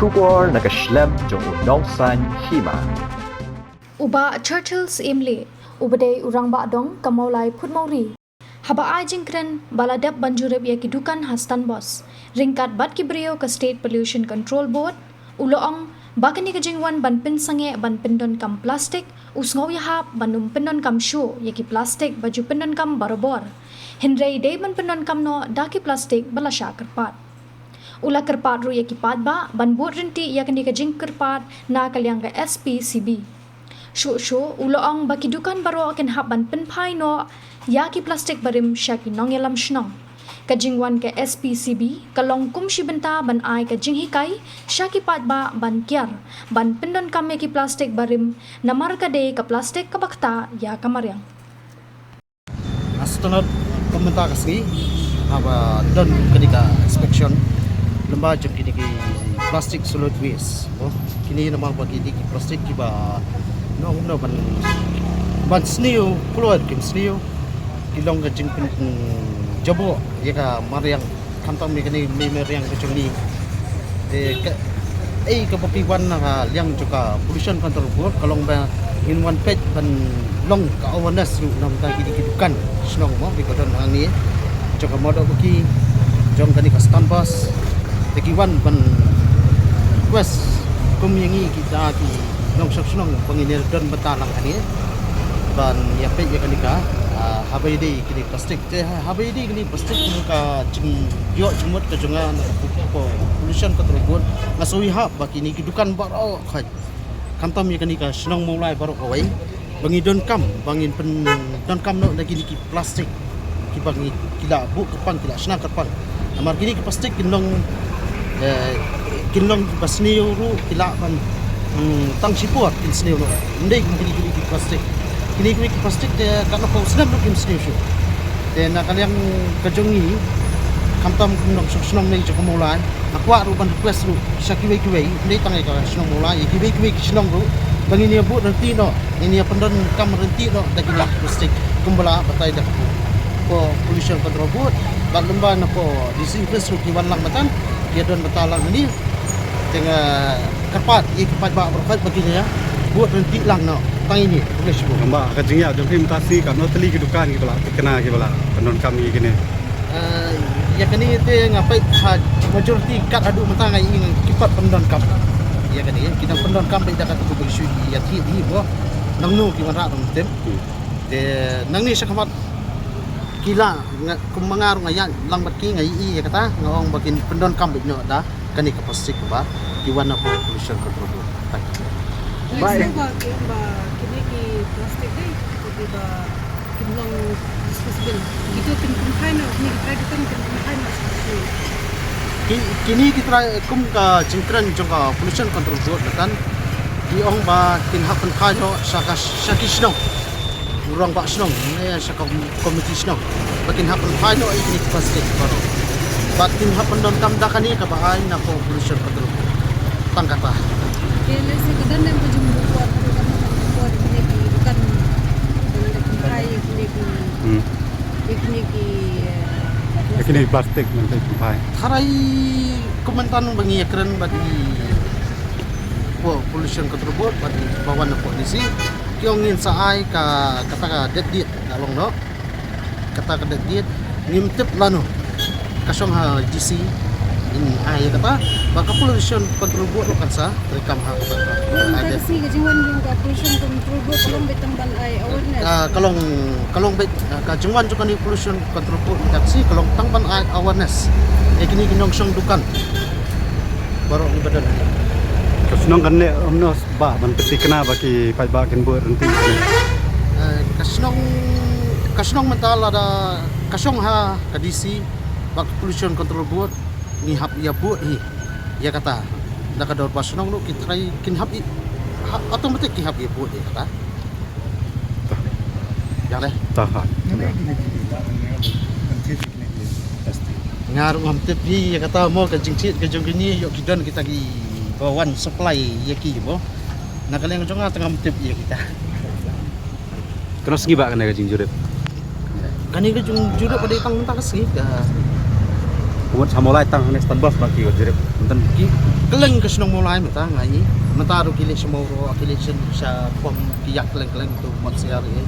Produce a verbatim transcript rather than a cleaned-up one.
Khubor na ka shlem jong u nongsaiñ hima. U Bah Churchill Syiemlieh, uba dei u rangbah dong ka Mawlai Phutmawri, haba ai jingkren ba la dep ban jurip ïa ki dukan ha Stanbos ryngkat bad ki briew ka State Pollution Control Board, u la ong ba kane ka jingwan ban pynsangeh ban pyndonkam plastik u sngew ïahap ban ym pyndonkam shuh ïa ki plastik ba ju pyndonkam barabor, hynrei dei ban pyndonkam noh da ki plastik ba la shah kyrpad. U la kyrpad ruh ïa ki paidbah ban bud ryntih ïa kane ka jingkyrpad na ka liang ka S P C B. Shuh shuh u la ong ba ki dukan baroh kin hap ban pynphai noh ïa ki plastik barim sha ki nongïalam shnong. Ka jingwan ka S P C B ka long kum shi bynta ban ai ka jinghikai sha ki paidbah ban kiar ban pyndonkam ïa ki plastik barim, namar ka dei ka plastik kaba ktah ïa ka mariang. Astronaut, kum mynta ka sngi haba don kane ka inspection lyngba jong kine ki plastic solid waste. Oh, kine namar ba kine ki plastik kiba nong no ban, ban sniew, kloi kim sniew, ki long ka jingpynjaboh ïa ka mariang, khamtam ïa kane ka mariang ka jong ngi. Te ka, ei, kaba phi wan na ka liang jong ka Pollution Control Board ka long ba ngin wan peit ban long ka awareness ruh na bynta kine ki dukan shnong mo, ba ki don hangne jong ka Mawdawbaki, jong kane ka Stanbos. Te ki wan ban request kum ïa ngi kita ki nongshong shnong ba ngin ïa don bynta lang hangne ban ïa peit ïa kane ka, ah, haba ïadei kine plastik. Te ha, haba ïadei kane plastik, ka jingïoh jingmut ka jong nga na ka Pollution Control Board, nga sngew ïahap ba kine ki dukan baroh khoit, khamtam ïa kane ka shnong Mawlai baroh kawei, ba ngi donkam, ba ngin pyndonkam noh na kine ki plastik kiba ngi, ki la buh kyrpang, ki la shna kyrpang. Namar kine ki plastik kin long, eh, kin long ba sniew ruh ki lah ban, hmm, tang shipor kin sniew noh. Ym dei kum kine, kine ki plastik. Kine, kine ki plastik te katno ko snem ruh kim sniew shuh. Te na ka liang ka jong ngi, khamtam kum nongshong shnong ne jong ka Mawlai, nga kwah ruh ban request ruh sha kiwei kiwei, ym dei tang ïa ka shnong Mawlai, ïa kiwei kiwei ki shnong ruh, ba ngin ïa buh ryntih noh, ngin ïa pyndonkam ryntih noh da kine ki plastik kumba la batai da ka Pollution Control Board, bad lyngba na ka D C office ruh ki wan lang bad tang, ki don bynta lang hangne. Te nga kyrpad ïa ki paidbah baroh ba kin ïa buh ryntih lang noh. Tang ine, khublei shibun. Namar ka jingïa jong phi mynta shi, katno tylli ki dukan kiba la thikna kiba la pyndonkam ïa kine? Eh, ïa kane te nga peit ha majority kat haduh mynta nga ïohi ki pat pyndonkam. Ïa kane ki dang pyndonkam beit da katu kaba shu ïa thied hi mo. Nangno ki wanrah dang tem. Hmm. Te nangne shakhmat ki la, nga, kum ma nga ruh nga ïaid lang bad ki, nga ïohi ïa kata, nga ong ba kin pyndonkam beit noh da kane ka plastik ba ki wan na Pollution Control Board. Thank you. Ba, eh, ba ki, ba kine ki plastik dei, ki ba kin long disposable. Kito kin pynphai noh, kine ki trai dukan kin pynphai noh. Ki, kine ki trai, kum ka jingkren jong ka Pollution Control Board kan, ki ong ba kin hap pynphai noh sha ka, sha ki shnong. U rangbah shnong ne sha ka komiti shnong ba kin hap pynphai noh ïa kine ki plastik baroh. Bad kin hap pyndonkam da kane kaba ai na ka Pollution Control Board. Tang kata. Te lehse ka don ne ka jingbuh buh kane ki dukan ban da pynphai ïa kine ki, hmm, ïa kine ki, eh, ïa kine ki plastik ban da pynphai. Tharai kumne tang ba ngi ïakren bad i Pollution Control Board bad i ba wan na ka D C. Ki ong ngin sa ai ka, kata ka date date ka long noh. Kata ka date date ngim tip lano. Ka shong ha D C in ai kata ba ka Pollution Control Board ruh kan sa treikam ha kata. Ka date. Ka jingwan jong ka Pollution Control Board ka long beit tang ban ai awareness. Ah, ka long, ka long beit, ah, ka jingwan jong kane Pollution Control Board ka shi ka long tang ban ai awareness ïa kine ki nongshong dukan baroh kiba don. Ka shnong kan leh kumno ba ban pynthikna ba ki paidbah kin buh ryntih? Eh, ka shnong, ka shnong mynta lada ka shong ha ka D C bad ka Pollution Control Board, ngi hap ïa buh hi ïa kata. Da ka dorbar shnong ruh ki trai kin hap ïa, ha, automatic ki hap ïa buh ïa kata. Ïa leh. Tahan. Nga ruh ngam tip hi ïa kata mo, ka jingthied ka jong kine, ïoh ki don kita kiba wan supply ïa ki mo. Na ka liang jong nga te ngam tip ïa kita. Katno sngi ba kane ka jingjurip? Kane ka jingjurip ka dei tang mynta ka sngi ka. Kumut sha Mawlai tang ne stan bas ba ki wat jrip. Yntan ki kylleng ka shnong Mawlai mynta nga i. Mynta ruh ki leh sha Mawro, ki leh sha Pom, ki ïa kylleng kylleng tu kumut sha ri.